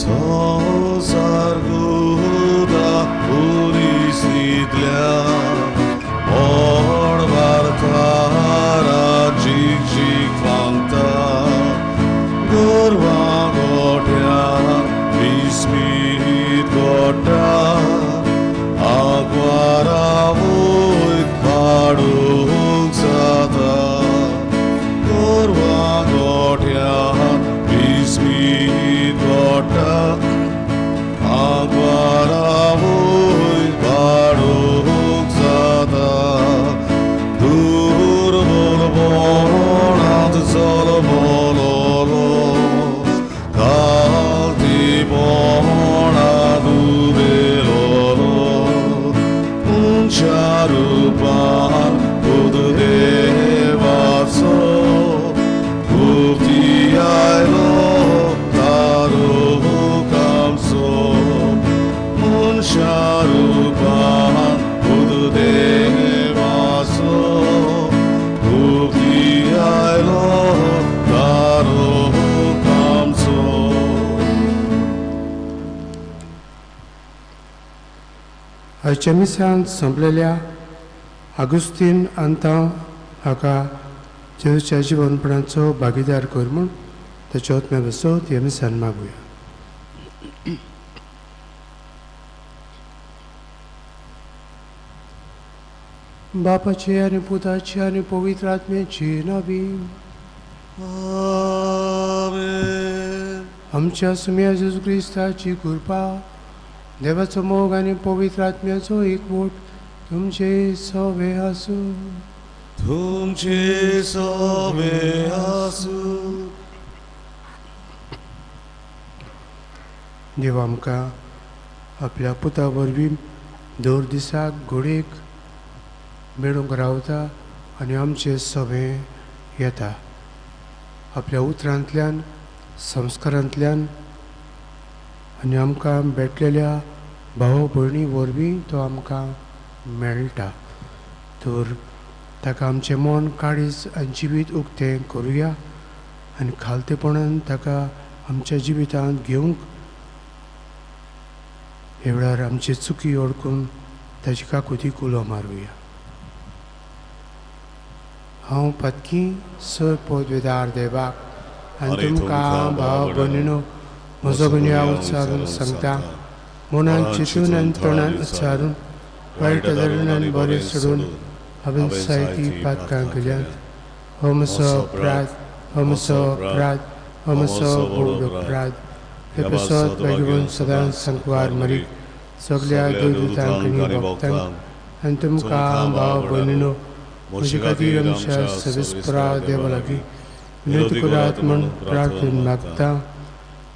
संवसार गुदा पुलीस न्हिदल्या मळबार तारा zig zig फांकता गोरवां गोठ्यान विस्मीत गोठा आगवारा वयर पाडूंक जाता गोरवां गोठ्यान विस्मीत गोठा आगवारा वयर पाडूंक जाता दुर्बलपणांत जल्मलोलो खालतीपणांत उबेलोलो मनशा रुपान पूत देवाचो कृती आयलो तारूक आमचो मनशा रुपान पूत देवाचो कृती आयलो तारूक आमचो. आयच्या मिसांत संपलेल्या आगुस्तीन आंतांव हाका जेजूच्या जिवनपणाचो भागीदार कर म्हूण ताच्या आत्म्या बसोत ह्या मिसान मागुया. बापाचे आनी पुताचे आनी पवित्र आत्म्याचे नांवी आमेन. आमच्या सुम्या जेजू क्रिस्ताची कृपा, देवाचो मोग आनी पवित्र आत्म्याचो एकवट तुमचे सवे आसूं. तुमचे सवे आसूं. देव आमकां आपल्या पुता वरवीं दर दिसाक घोडेक मेळूंक रावता आनी आमचे सवे येता. आपल्या उतरांतल्यान, संस्कारांतल्यान आनी आमकां भेटलेल्या भाव भयणी वरवीं तो आमकां मेळटा. तर ताका आमचें मन, काळीज आनी जिवीत उक्तें करुया आनी खालतेपणान ताका आमच्या जिवितांत घेवंक हे वेळार आमची चुकी ओळखून ताची काकुतीक उलो मारुया. हांव पातकी सर पदवेदार देवाक आनी तुमकां भाव भयणीनो म्हजो गुन्यांव उच्चारून सांगता. मनान चिंतून आनी तोंडान उच्चारून वायट धरून आनी बरें सोडून हांवें जायतीं पातकां केल्यांत. हो म्हजो अपराध, हो म्हजो अपराध, हो म्हजो व्हड अपराध. हे पासत भाग्यवंत सदांच सांकवार मरीक सगल्या देवदूतांक आनी भक्तांक आनी तुमकां भाव भयणीनो म्हजे खातीर आमच्या सविस्परा देवा लागीं विनंती करात म्हूण प्रार्थन मागता.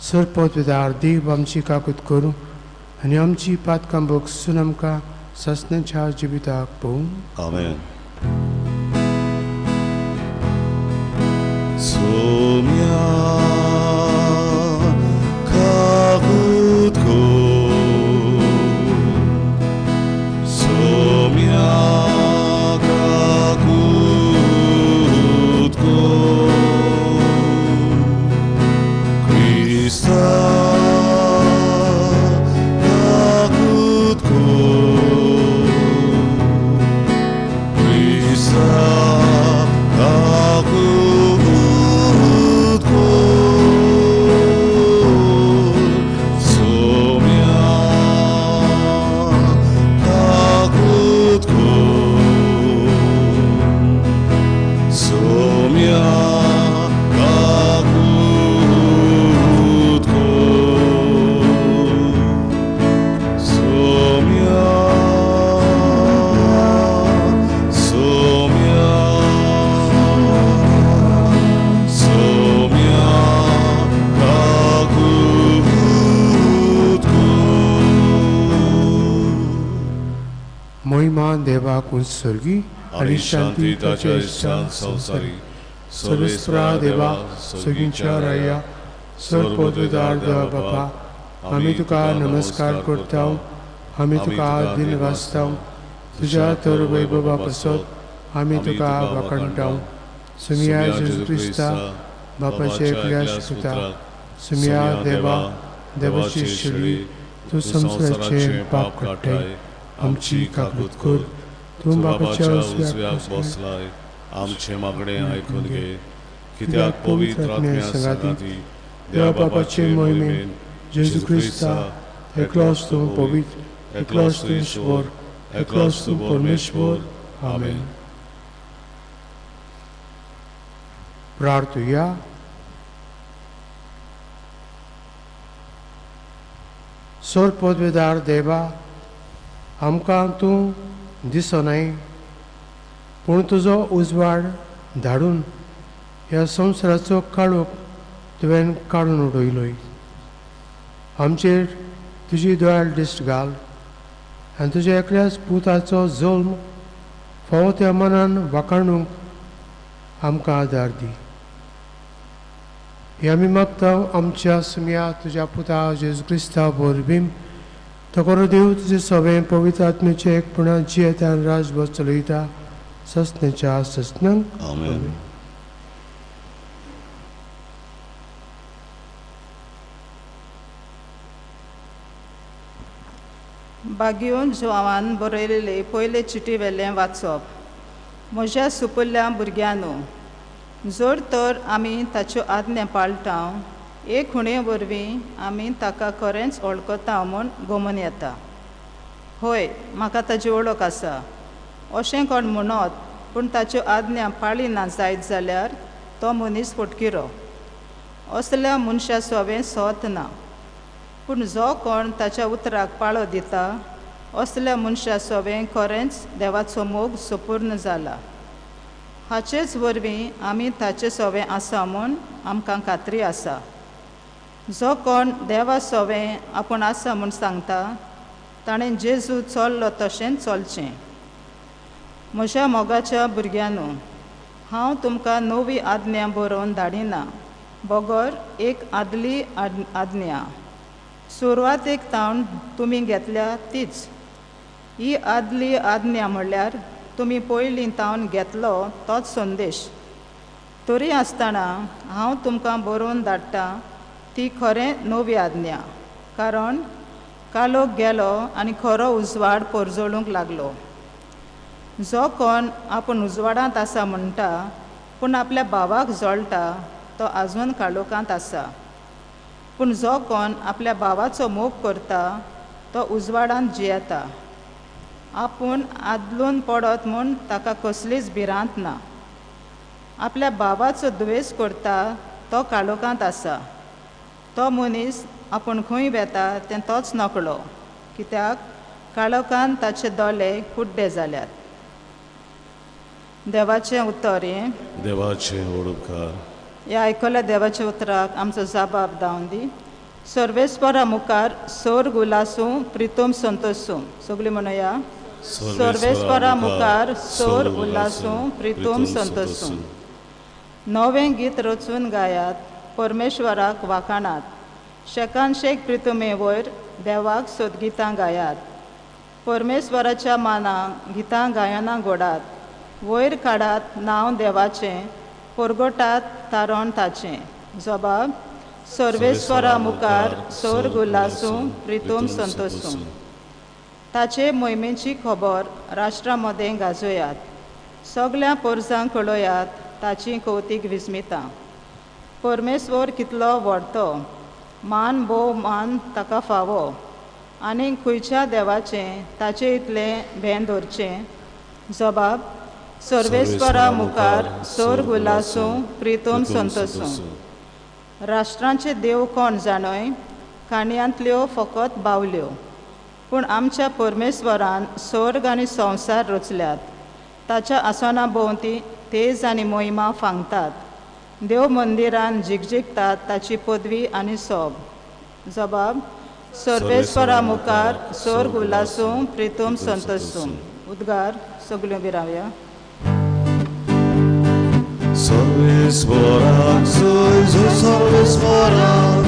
सरपतदार देव आमची काकूत करूं आनी आमची पातकां भोगसून आमकां सासणाच्या जिविताक पळोवं. आमेन. सोम्या काकूत कर, सोम्या काकूत कर, क्रिस्ता काकूत कर, क्रिस्ता काकूत कर, सोम्या काकूत कर, सोम्या काकूत कर, सोम्या, सोम्या, सोम्या काकूत कर. महिमा देवाक उत्सर्गी आनी शांती ताच्या इश्टान संवसारी. सर्वेस्परा देवा, सगळींच्या राया, सर पदवेदार देवा बापा, आमी तुका नमस्कार करता, आमी तुका दिन वाचता. तुज्या तर वैभवा पासत आमी तुका वाखणटा. सुमिया जेजू क्रिस्ता बापाचे एकल्या पुता, सुमिया देवा, देवाची शेळी, तूं संवसाराचें पाप काडटाय, आमची काकूत कर. तूं बापाच्या उजव्याक बसलाय, आमचें मागणें आयकून घे. कित्याक पवित्र आत्म्या सांगाती देवा बापाचे मोहिमेन जेजू क्रिस्ता एकलोच तूं पवित्र, एकलोच तूं ईश्वर, एकलोच तूं परमेश्वर. आमेन. प्रार्थुया. सोर पदवेदार देवा, आमकां तूं दिसनाय, पूण तुजो उजवाड धाडून ह्या संवसाराचो काळोख तुवें काडून उडयलोय. आमचेर तुजी दोयाळ दिश्ट घाल आनी तुज्या एकल्याच पुताचो जल्म फावो त्या मनान वाखाणूंक आमकां आदार दी. हे आमी मागता आमच्या सुमया तुज्या पुता जेजू क्रिस्ता वरवीं. तो करो देव तुजे सगळें पवित्र आत्म्याचें एकपणा जियेता आनी राजभर चलयता ससनेच्या ससनांक. आमेन. बागियोन जुआवान बरयलेले पयले चिटी वेलें वाचप. म्हज्या सुपुल्ल्या भुरग्यांनो, जर तर आमी ताच्यो आज्ञा पाळटा, एक खुणे वरवीं आमी ताका खरेंच वळखता म्हूण गमून येता. हय, म्हाका ताजी वळख आसा अशें कोण म्हणत, पूण ताच्यो आज्ञा पाळी ना जायत जाल्यार तो मनीस फटकिरो. असल्या मनशा सोवें सोत ना. पूण जो कोण ताच्या उतराक पाळो दिता असल्या मनशा सोवें खरेंच देवाचो मोग सुपूर्ण जाला. हाचेच वरवीं आमी ताचे सोवें आसा म्हूण आमकां खात्री आसा. जो कोण देवा सोवें आपूण आसा म्हूण सांगता ताणें जेजू चल्लो तशेंच चलचें. म्हज्या मोगाच्या भुरग्यांनो, हांव तुमकां नवी आज्ञा बरोवन धाडिना, बगर एक आदली आज्ञा सुरवातेक तावन तुमी घेतल्या तीच. ही आदली आज्ञा म्हणल्यार तुमी पयलीं तावन घेतलो तोच संदेश. तरी आसतना हांव तुमकां बरोवन धाडटा ती खरें नवी आज्ञा, कारण कालोख गेलो आनी खरो उजवाड परजळूंक लागलो. जो कोण आपूण उजवाडांत आसा म्हणटा पूण आपल्या भावाक जळटा तो आजून काळोखांत आसा. पूण जो कोण आपल्या भावाचो मोग करता तो उजवाडांत जियेता. आपूण आदलून पडत म्हूण ताका कसलीच भिरांत ना. आपल्या भावाचो द्वेश करता तो काळोखांत आसा. तो मनीस आपूण खंय वेता तें तोच नकळो, कित्याक काळोखान ताचे दोळे कुड्डे जाल्यात. देवाचें उतर हें. देवाचें उपकार. ह्या आयकल्या देवाच्या उतराक आमचो जबाब दावन दी. सर्वेस्परा मुखार सोर्ग उल्हासूं, प्रितम संतोसूं. सगळीं म्हणुया, सर्वेस्परा मुखार सोर उल्हासूं, प्रितम संतोसूं. नवें गीत रचून गायात, परमेश्वराक वाखाणात. शेकान शेक प्रितमे वयर देवाक सोदगितां गायात. परमेश्वराच्या मानां गितां गायनां घोडात. वयर काडात नांव देवाचें, परगटात तारण ताचें. जबाब सर्वेस्वरा मुखार सोर्ग उल्हासूं, प्रितम संतोसूं. ताचे मोहिमेची खबर राष्ट्रा मदें गाजोयात. सगळ्या पोरसांक कळयात ताची कौतीक विस्मितां. परमेश्वर कितलो व्हडतो, मान भोव मान ताका फावो. आनी खंयच्या देवाचें ताचे इतलें भें दवरचें. जबाब सर्वेस्वरा मुखार सोर्ग उल्हासूं, प्रितम संतोसूं. राष्ट्रांचे देव कोण जाणय, काणयांतल्यो फकत बावल्यो. पूण आमच्या परमेश्वरान स्वर्ग आनी संवसार रचल्यात. ताच्या आसना भोंवती तेज आनी मोहिमा फांगतात. देव मंदिरान झिकझिकतात ताची पदवी आनी सोब. जबाब सर्वेस्वरा मुखार सोर्ग उल्हासूं, प्रितम संतोसूं. उद्गार सगल्यो बिरावया. सर्वेस्वराक जोय जोय, सर्वेस्वराक,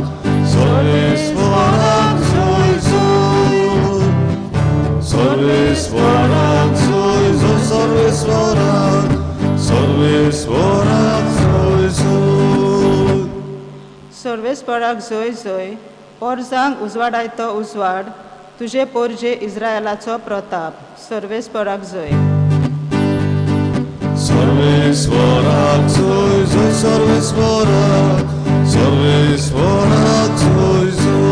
सर्वेस्वराक जोय जोय. सर्वेस्वराक जोय जोय, सर्वेस्वराक, सर्वेस्वराक जोय जोय. सर्वेस्वराक जोय जोय, पोरजांक उजवाडायतो उजवाड, तुजे पोरजे इस्रायलाचो प्रताप. सर्वेस्पराक जय. सर्वेस्पराक जय जय सर्वेस्पराक, सर्वेस्पराक जय जय,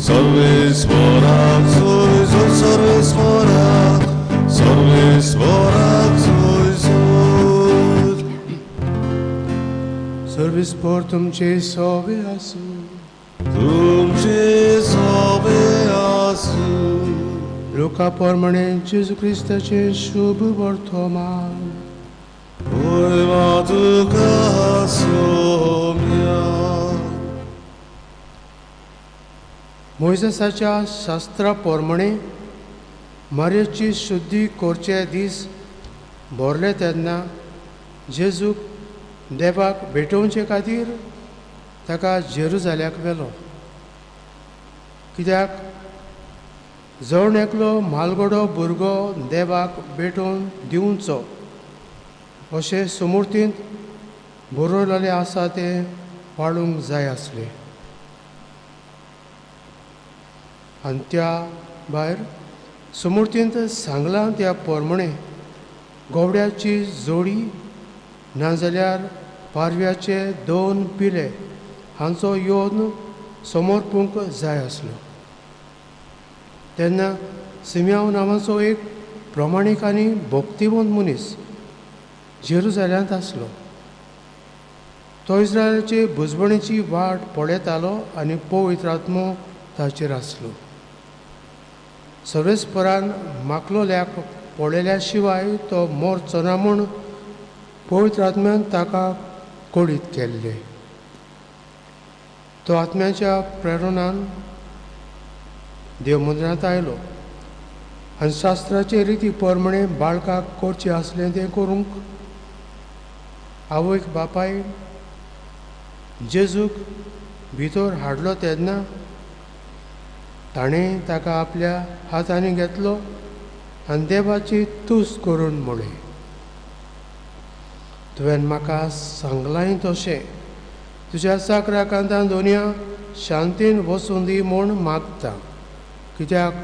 सर्वेस्पराक जय जय सर्वेस्पराक, सर्वेस्पराक जय जय. सर्वेस्पर तुमचे सोबे आसूं. तुमचे सोबे आसूं. लोका प्रमाणे जेजू क्रिस्ताचे शुभ वर्तमान. वयमा तुका सोम्या. मोयजेसाच्या शास्त्रा प्रमाणे मारयेची शुद्धी करचे दीस भरले तेन्ना जेजूक देवाक भेटोवचे खातीर ताका जेरुजाल्याक व्हेलो. कित्याक जण एकलो म्हालगडो भुरगो देवाक भेटोवन दिवचो अशें सुमूर्तींत बरयलेलें आसा तें पाळूंक जाय आसलें. आनी त्या भायर सुमूर्तींत सांगलां त्या प्रमाणे गोवड्याची जोडी नाजाल्यार पारव्याचे 2 पिले हांचो योन समर्पूंक जाय आसलो. तेन्ना सिम्याव नांवाचो एक प्रमाणीक आनी भक्तिवंत मनीस जेरुजाल्यांत आसलो. तो इस्रायलाचे बुजवणेची वाट पळयतालो आनी पवित्र आत्मो ताचेर आसलो. सर्वेस्परान माकलोल्याक पळयल्या शिवाय तो मरचो ना म्हूण पवित्र आत्म्यान ताका कळीत केल्लें. तो आत्म्याच्या प्रेरणान देवमंदिरांत आयलो आनी शास्त्राचे रिती प्रमाणे बाळकाक करचें आसलें तें करूंक आवयक बापायक जेजूक भितर हाडलो तेन्ना ताणें ताका आपल्या हातांनी घेतलो आनी देवाची तुस्त करून म्हळें, तुवें म्हाका सांगलांय तशें तुज्या साकरा कांतान दोनया शांतीन वचूं दी म्हूण मागता. कित्याक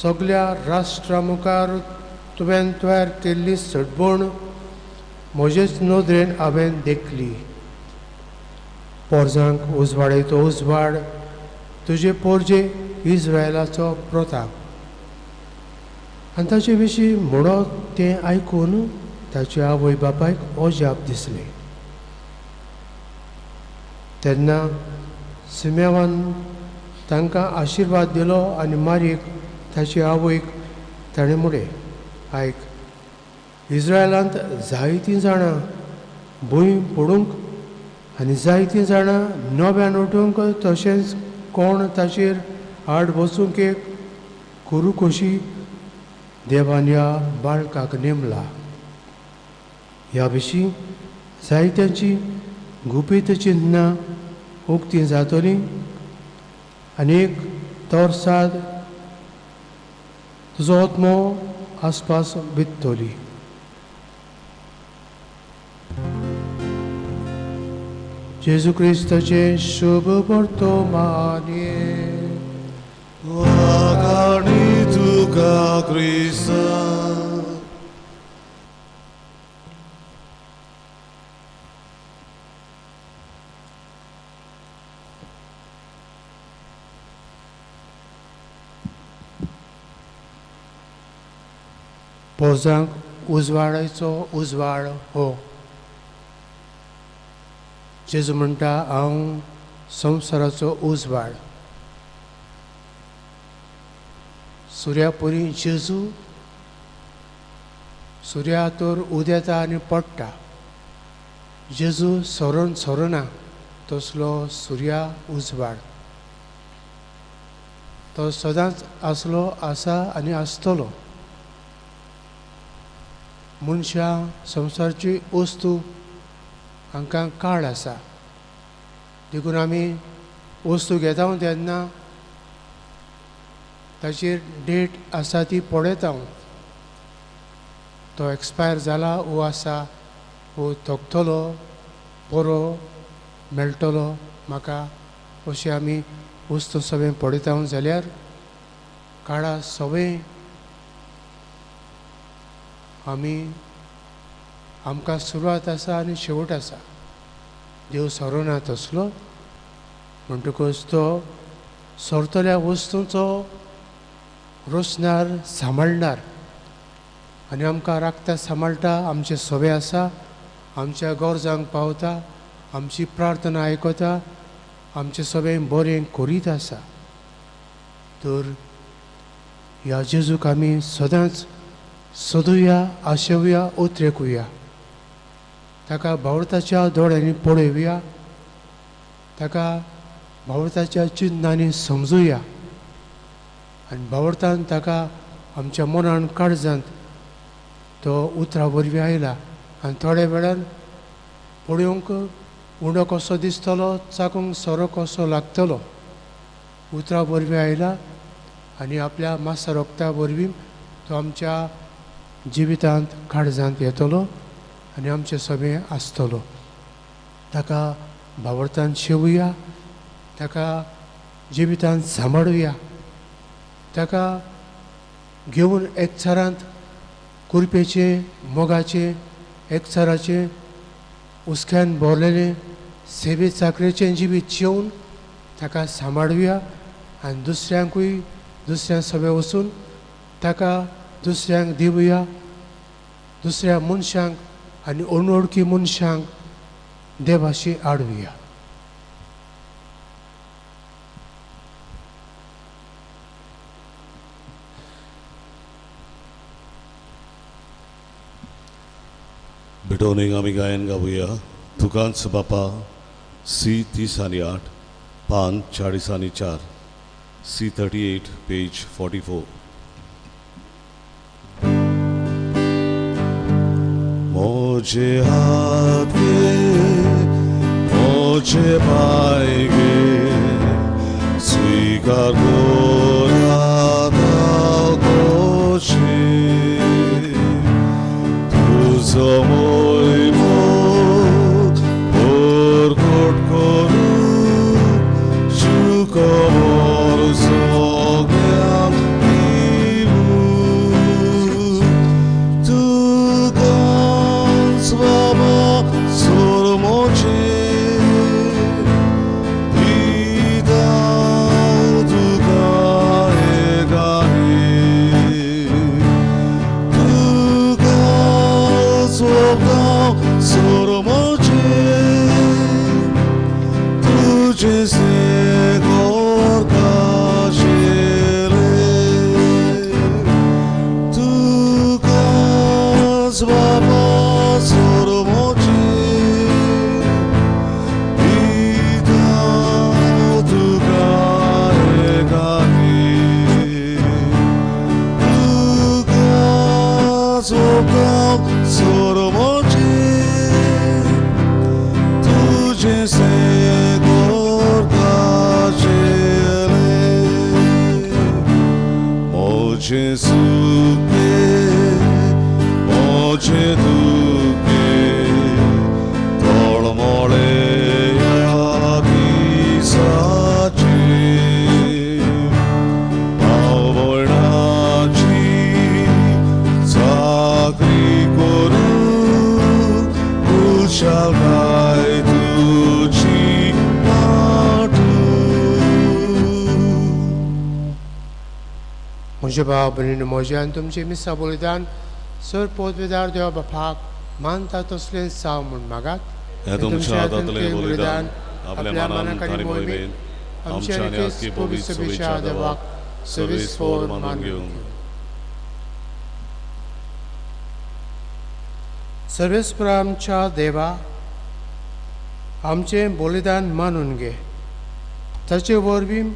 सगल्या राष्ट्रा मुखार तुवें तयार केल्ली सडबण म्हजेच नदरेन हांवें देखली. पोरजांक उजवाडयतो उजवाड, तुजे पोरजे इस्रायलाचो प्रताप. आनी ताचे विशीं म्हणत तें आयकून ताचे आवय बापायक अजाप दिसलें. तेन्ना सिमेवान तांकां आशिर्वाद दिलो आनी मारीक ताचे आवयक ताणें म्हळें, आयक, इस्रायलांत जायतीं जाणां भूंय पडूंक आनी जायतीं जाणां नव्यान उठूंक तशेंच कोण ताचेर आड वचूंक एक करू कशी देवान ह्या बाळकाक नेमला. ह्या विशीं जायत्यांची गुपीत चिंतनां उक्तीं जातलीं आनी एक तरसाद तुजो आत्मो आसपास बिततली. जेजू क्रिस्ताचें शुभ वर्तमान. वाखाणी तुका क्रिस्ता. पोरजांक उजवाडाचो उजवाड हो. जेजू म्हणटा, हांव संवसाराचो उजवाड. सुर्यापुरी जेजू सुर्या तर उदेता आनी पडटा, जेजू सरून सरना तसलो सुर्या उजवाड. तो सदांच आसलो, आसा आनी आसतलो. मनशां संवसारची वस्तू हांकां काळ आसा, देखून आमी वस्तू घेता तेन्ना ताचेर डेट आसा ती पळयता. तो एक्सपायर जाला वो आसा वो थकतलो, बरो मेळटलो म्हाका अशें आमी वस्तू सगळें पळयता जाल्यार काळा सगळें आमी आमकां सुरवात आसा आनी शेवट आसा. देव सरोना तसलो म्हणटकच तो सरतल्या वस्तूंचो रोसणार सांबाळणार आनी आमकां राखता सांबाळटा. आमचें सवे आसा, आमच्या गरजांक पावता, आमची प्रार्थना आयकता, आमचें सगळें बरें करीत आसा. तर ह्या जेजूक आमी सदांच सोदुया, आशेवया, उतरेकुया, ताका भावर्थाच्या दोळ्यांनी पळोवया, ताका भावर्थाच्या चिन्नांनी समजुया आनी भावर्थान ताका आमच्या मनान काळजांत तो उतरा वरवीं आयला आनी थोड्या वेळान पळोवंक उंडो कसो दिसतलो, चाकूंक सोरो कसो लागतलो, उतरा वरवीं आयला आनी आपल्या मासा रोगता वरवीं तो आमच्या जिवितांत काळजांत येतलो आनी आमचें सगळें आसतलो. ताका भावर्थान शेवया, ताका जिवितांत सांबाळुया, ताका घेवन एकचारांत कुरपेचें, मोगाचें, एकचाराचें, हुस्क्यान भरलेलें सेवे चाकरेचें जिवीत जेवन ताका सांबाळुया आनी दुसऱ्यांकूय दुसऱ्या सभे वचून ताका दुसऱ्यांक दिवया, दुसऱ्या मनशांक आनी अनवळखी मनशांक देवाशी आडुया. भेटोवणेक आमी गायन गावया तुकांच बापा सी 30 आनी 8 पान 40 आनी 4 सी 38 पेज 44. मोजे हात गे मोजे पाय गे स्वीकार तुजो मोय मोग परगट करूं शुकमोर सगळ्यांक दिवूं तुकाच बाबा सोरमोचे दिता तुका एकाने सोरमोचे तुझे से गोरकाशेले तुकाच बाबा सोरमोचे दिता तुका एकाने तुकाच बाबा सोरमोचे तुझे से गोरकाशेले मोजे सुखे मोजे दुखे तळमळे ह्या दिसाचे पावणाची चाकरी करूं कुशालकाय तुजी वाटू. म्हजे भाव भयणीनो, म्हजें आनी तुमचें मिसा बलिदान सर पोतवेदार देवा बापाक मानता तसलें जावं म्हूण मागात. हें तुमच्या हातांतलें बलिदान आपल्या मनाक आनी मोहिमेन आमच्या आनी आजकी पवित्र सभेच्या देवाक सर्वेस्पर मानून घेवं. सर्वेस्पर आमच्या देवा, आमचें बलिदान मानून घे, ताचे वरवीं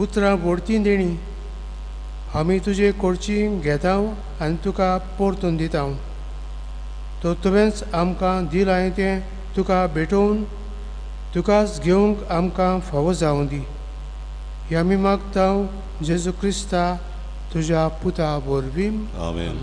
उतरां वडती देणी आमी तुजे कडची घेता आनी तुका परतून दिता. तर तुवेंच आमकां दिलां तें तुका भेटोवन तुकाच घेवंक आमकां फावो जावं दी. हे आमी मागता जेजू क्रिस्ता तुज्या पुता वरवीं. आमेन.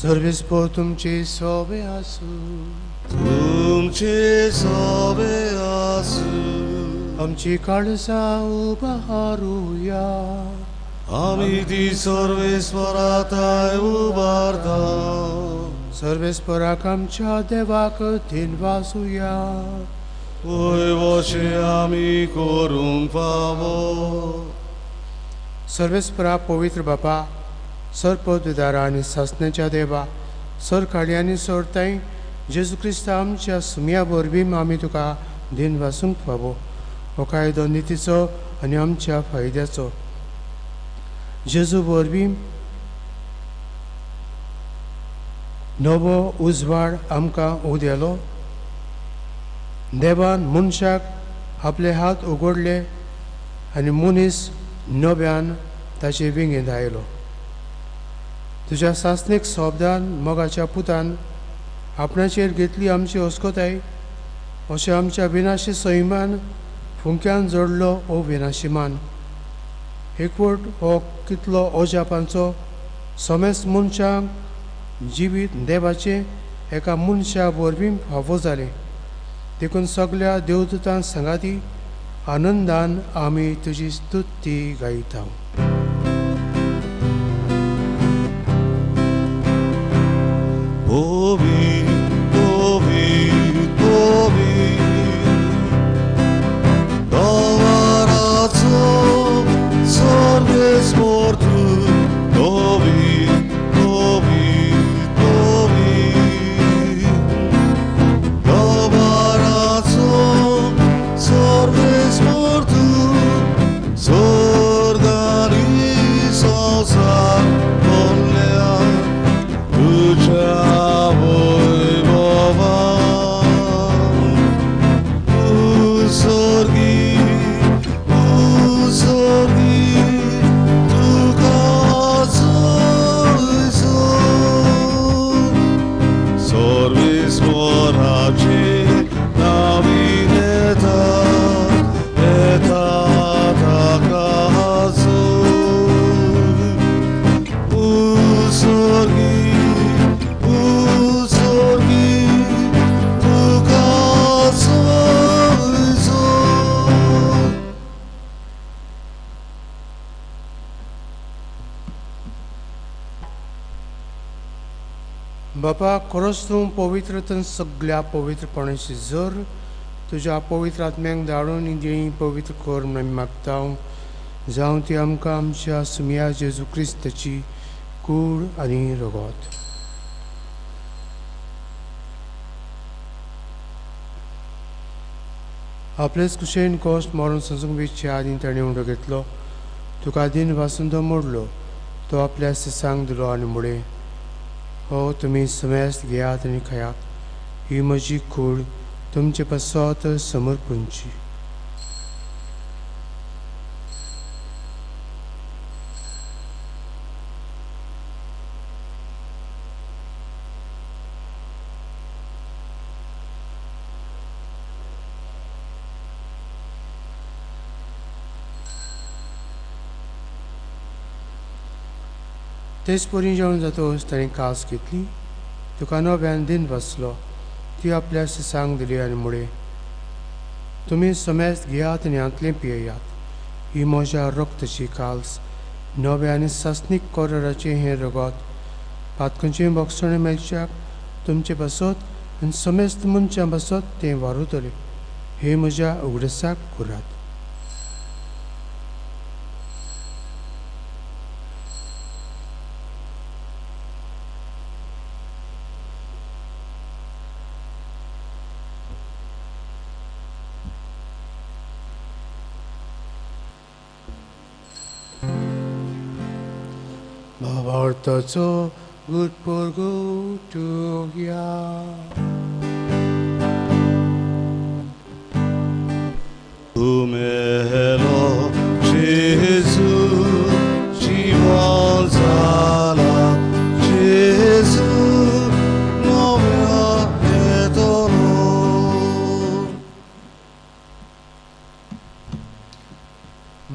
सर्वेस्पोर तुमचे सोबे आसूं. तुमचे सोबे आसूं. आमची काळजां उबारुया. आमी ती सर्वेस्परा थांय उबारता. सर्वेस्पराक आमच्या देवाक दिनवासुया. वय वशे आमी करूंक फावो. सर्वेस्परा पवित्र बापा, सर पदवीदारा आनी सासण्याच्या देवा, सर काडयांनी सोडताय जेजू क्रिस्त आमच्या सुमया वरवीं आमी तुका दिन वासूंक फावो. हो कायदो नितीचो आनी आमच्या फायद्याचो. जेजू वरवीं नवो उजवाड आमकां उदेलो. देवान मनशाक आपले हात उगडले आनी मनीस नव्यान ताचे विंगेंत आयलो. तुज्या सासणीक सोबदान मोगाच्या पुतान आपणाचेर घेतली आमची अस्कोताय, अशें आमच्या विनाशी सैमान फुंक्यान जोडलो ओ विनाशी मान. एकवट हो कितलो अजापांचो समेस्त मनशांक जिवीत देवाचें एका मनशा वरवीं फावो जालें. देखून सगल्या देवदूतां सांगाती आनंदान आमी तुजी स्तुती गायता. बापा, खरोच तूं पवित्रतन सगळ्या पवित्रपणाची जर तुज्या पवित्र आत्म्यांक धाडून देई पवित्र कर म्हूण आमी मागता. जावं ती आमकां आमच्या सुमया जेजू क्रिस्ताची कूड आनी रगत. आपलेच कुशेन कश्ट मरून संसूंक वेचच्या आदीं ताणें उंडो घेतलो, तुका दिन वासून तो मोडलो, तो आपल्या सिसांक दिलो आनी म्हळें, हो तुमी समेस्त घेयात आनी खायात, ही म्हजी कूड तुमचे पासत समर्पणची. तेच परी जेवण जातकच ताणें कास घेतली, तुका नव्यान दिन बसलो, ती आपल्या सिसांक दिली आनी म्हळें, तुमी समेस्त घेयात आनी हांतलें पियेयात, ही म्हज्या रक्ताची काल्स, नव्या आनी सासणीक कराराचें हें रगत पातकांचें भोगसणें मेळच्याक तुमचे पासत आनी समेस्त मनशां पासत तें वारुतलें. हें म्हज्या उगडासाक करात. भावार्थाचो गुटपुरगुटुया. तुमेलो जेजू जिवन जाला, जेजू नव्या येतलो.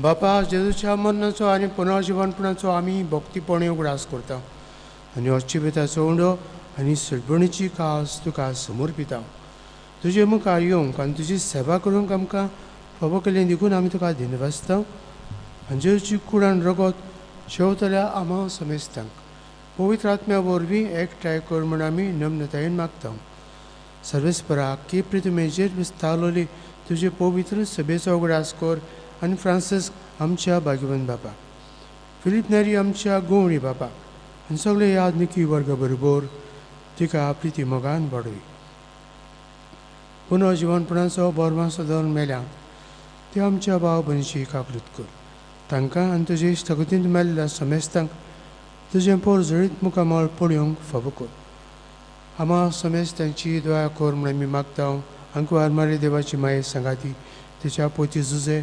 बापा, जेजूच्या मरणाचो आनी पुनर्जिवनपणाचो आमी भक्तीपणे उगडास करता आनी हो जिविताचो उंडो आनी सडबणीची कास तुका समर्पिता. तुजे मुखार येवंक आनी तुजी सेवा करूंक आमकां फावो केल्लें देखून आमी तुका दिनवासता. आनी जेजूची कूड आनी रगत शेवतल्या आमा समेस्तांक पवित्र आत्म्या वरवीं एकठांय कर म्हूण आमी नम्रतायेन मागता. सर्वेस्परा की प्रितमेचेर विस्तारलोली तुजे पवित्र सभेचो उगडास कर आनी फ्रांसीस आमच्या भाग्यवंत बापाक, फिलीप नेरी आमच्या गोवणी बापाक आनी सगळे यादनिकी वर्ग बरोबर तिका प्रिती मोगान वाडय. पुनः जिवनपणाचो बोरमासो धरून मेल्या ते आमच्या भाव भयणीची काकृत कर. तांकां आनी तुजे इश्टागतींत मेल्ल्या समेस्तांक तुजें पोर जळीत मुखामळ पळोवंक फावो कर. आमा समेस्तांची दया कर म्हूण आमी मागता. आंकवार मारी देवाची माये सांगाती तिच्या पोती जुजे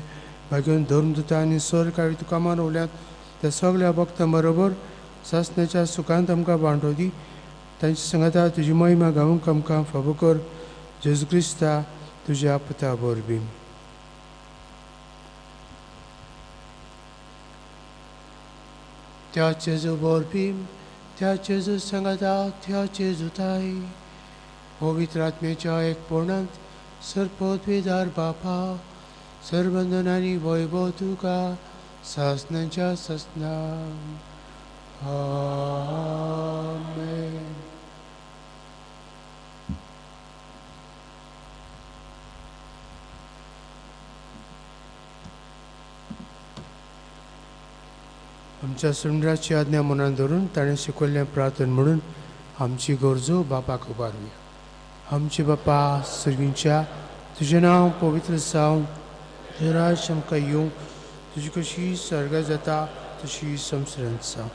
भाग्योन धर्मदुता आनी सरकारी तुका मानवल्यात त्या सगळ्या भक्तां बरोबर सासण्याच्या सुखांत आमकां वांटो दी. तांची सांगाता तुजी महिमा गावंक आमकां फावो कर. जेजू क्रिस्ता तुज्या पुता वरवीं. त्या जेजू वरवीं, त्या जेजू सांगाता, त्या जेजू ताई पवित्र आत्म्याच्या एकपणांत सर्वपदवीदार बापा सर्वंदनानी वैभव तुका सासनाच्या सासना. आमेन. आमच्या सुंदराची आज्ञा मनान धरून ताणें शिकयल्लें प्रार्थन म्हणून आमची गरजो बापाक उबारुया. आमचे बापा सर्गींच्या, तुजें नांव पवित्र जावं, तुजें राज्य आमकां येवं, तुजी कशी सर्ग जाता तशी संवसारांत जावं.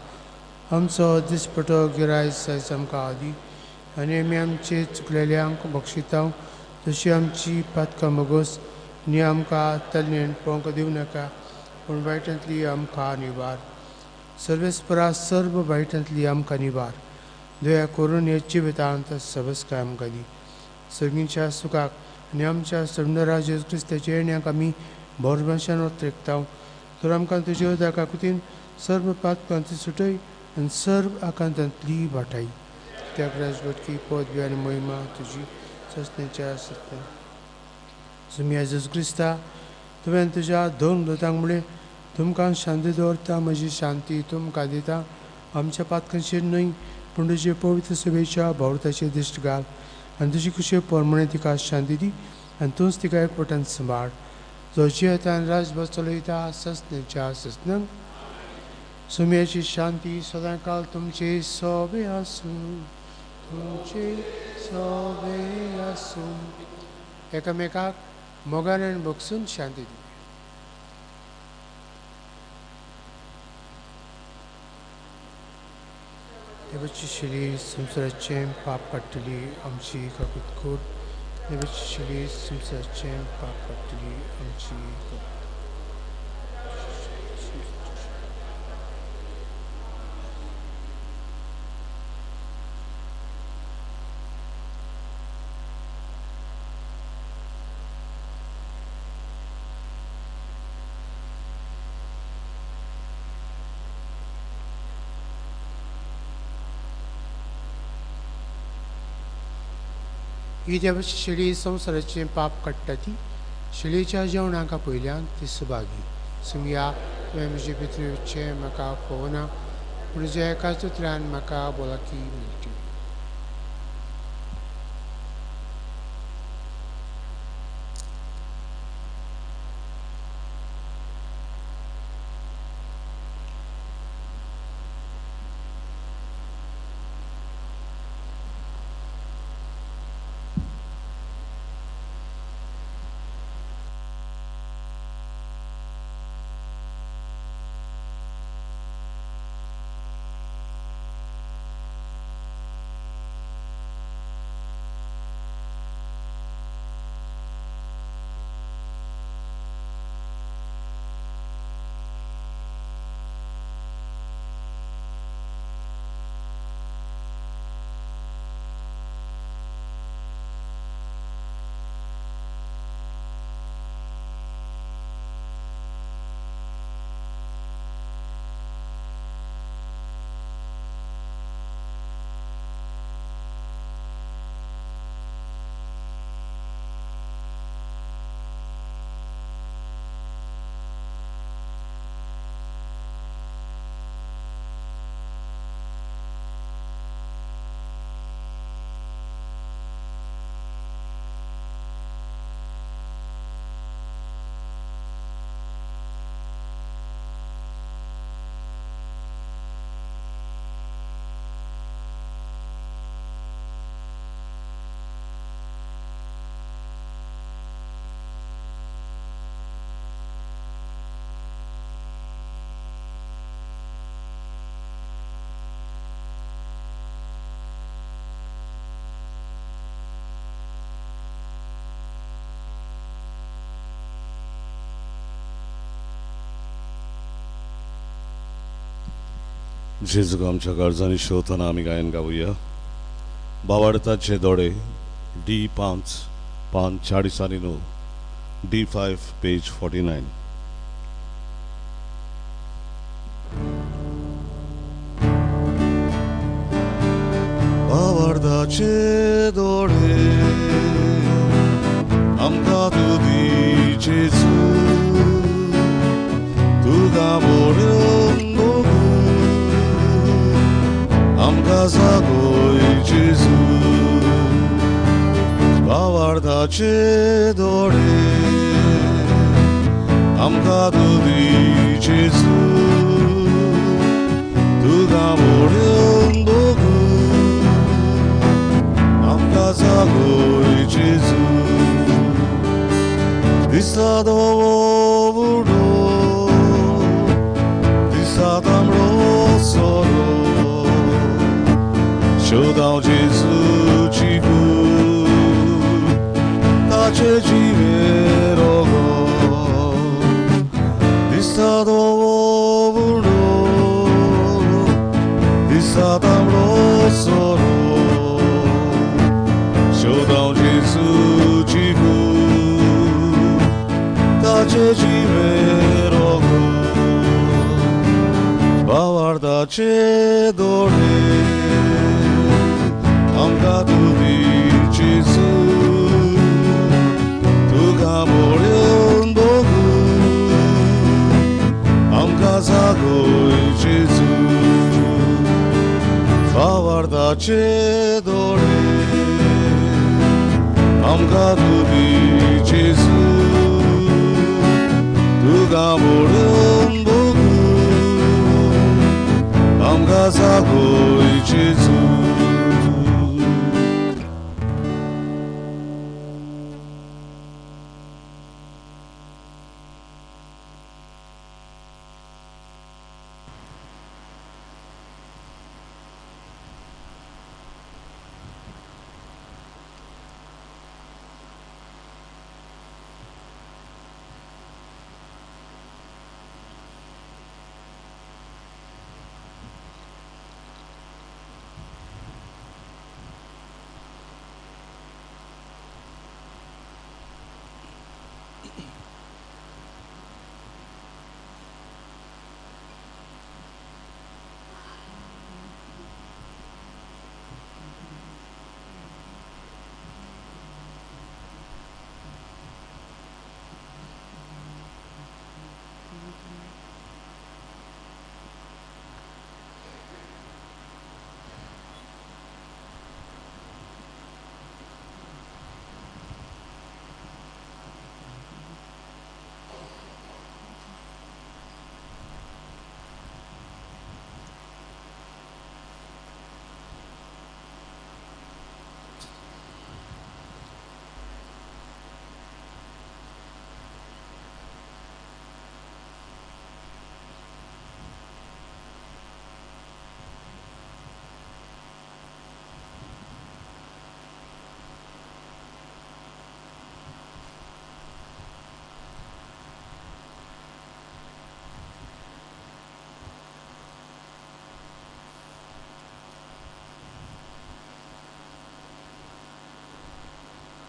आमचो दिसपटो गिरायक आयज आमकां आदी आनी आमी आमचे चुकलेल्यांक बक्षिता तशी आमची पातकां मगोस आनी आमकां तल्लीन पळोवंक दिवं नाका, पूण वायटांतली आमकां निवार. सर्वेस्परा सर्व वायटांतली आमकां निवार. दया करून हे जिवितांत सबसकाय आमकां दी. सगळींच्या सुखाक आनी आमच्या सुंदरा जेजू क्रिस्ताच्या येण्याक आमी बोरभाशेन ओत्रेकता. तर आमकां तुज्या उदकाकुतीन सर्व पातकांची सुटय आनी सर्व आकांतांतली वाटाय. त्या राजवटकी पदवी आनी महिमा तुजी ससण्याच्या सत्या. सुमिया जेजू क्रिस्ता, तुवें तुज्या दोन दुतांक म्हणलें, तुमकां शांती दवरता, म्हजी शांती तुमकां दिता. आमच्या पातकांचेर न्हय पूण तुजे पवित्र सभेच्या भावर्थाचेर दिश्ट घाल आनी तुजी खुशे प्रमाणे तिका शांती दी आनी तूंच तिका एकवटान सांबाळ. जो जियेता आनी राजभर चलयता ससण्याच्या ससनांक. सुम्याची शांती सदांकाल तुमचे सोबे आसूं, तुमचे सोबे आसूं. एकामेकाक मोगान आनी भोगसून शांती दी. देवाची शिली संवसाराचें पाप काडटली आमची काकूत कर. देवाची शिली संवसाराचें पाप काडटली आमची काकूत. ही देवाची शेळी संवसाराचें पाप काडटा ती शेळीच्या जेवणाक पयल्यान ती सुभागी. सुमया तुवें म्हजे भितर येवचें म्हाका पळोवना, पूण तुज्या एकाच उतरान म्हाका भलायकी मेळटली. जेजूक आमच्या गरजांनी शोधताना आमी गायन गावया. बावाडताचे दोडे डी 5 पान 49, डी 5 पेज 49. बावाडताचे दोडे आमकां तूं दी जेजू, तुका मोडून आमकां जागोय जेजू. बावार्दाचे दोडे आमकां तूं दी जेजू, तुका मोडून भोगू आमकां जागोय जेजू. दिसता धवो बुडो, दिसता तांबडो सोरो, शोधांव जेजूची कूड, ताचे जिवे रोगो. दिसता धवो बुडो, दिसता तांबडो सोरो, शोधांव जेजूची कूड, ताचे जिवे रोगो. बावार्दाचे दोडे आमकां तूं दी जेजू, तुका मोडून भोगू आमकां जागोय जेजू. बावार्दाचे दोडे आमकां तूं दी जेजू, तुका मोडून भोगू आमकां जागोय जेजू.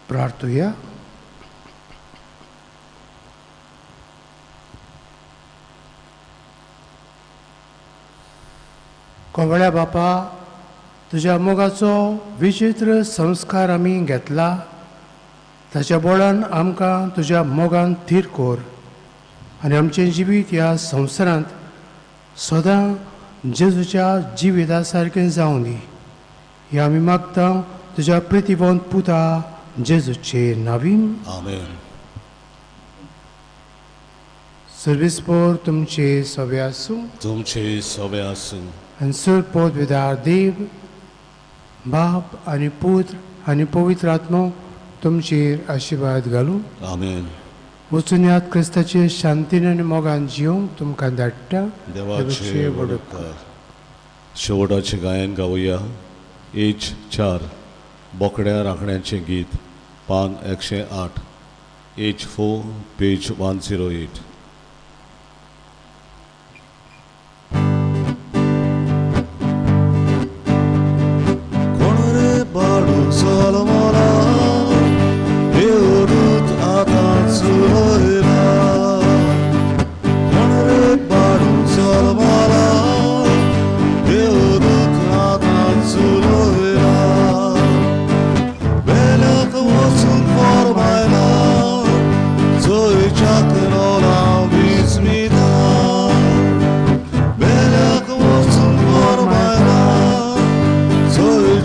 प्रार्थुया. कोवळ्या बापा, तुज्या मोगाचो विचित्र संस्कार आमी घेतला, ताच्या बोळान आमकां तुज्या मोगान थीर कोर आनी आमचें जिवीत ह्या संवसारांत सदां जेजूच्या जिविता सारकें जावं दी. हें आमी मागता तुज्या प्रितीवंत पुता जेजूचे नावीन. आमेन. सर्वीस पोर तुमचे सवे आसूं, तुमचे सवे आसूं. आनी सर पदवीदार देव बाप आनी पुत्र आनी पवित्र आत्मो तुमचेर आशिर्वाद घालूं. आमेन. वचून याद क्रिस्ताचे शांतीन आनी मोगान जिवंक तुमकां धाडटा. देवाचे व्हड उपकार. शेवटाचें गायन गावया. एच 4 बोकड्या राखण्याचें गीत, पान 108, एच 4 पेज 108.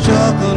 जागो।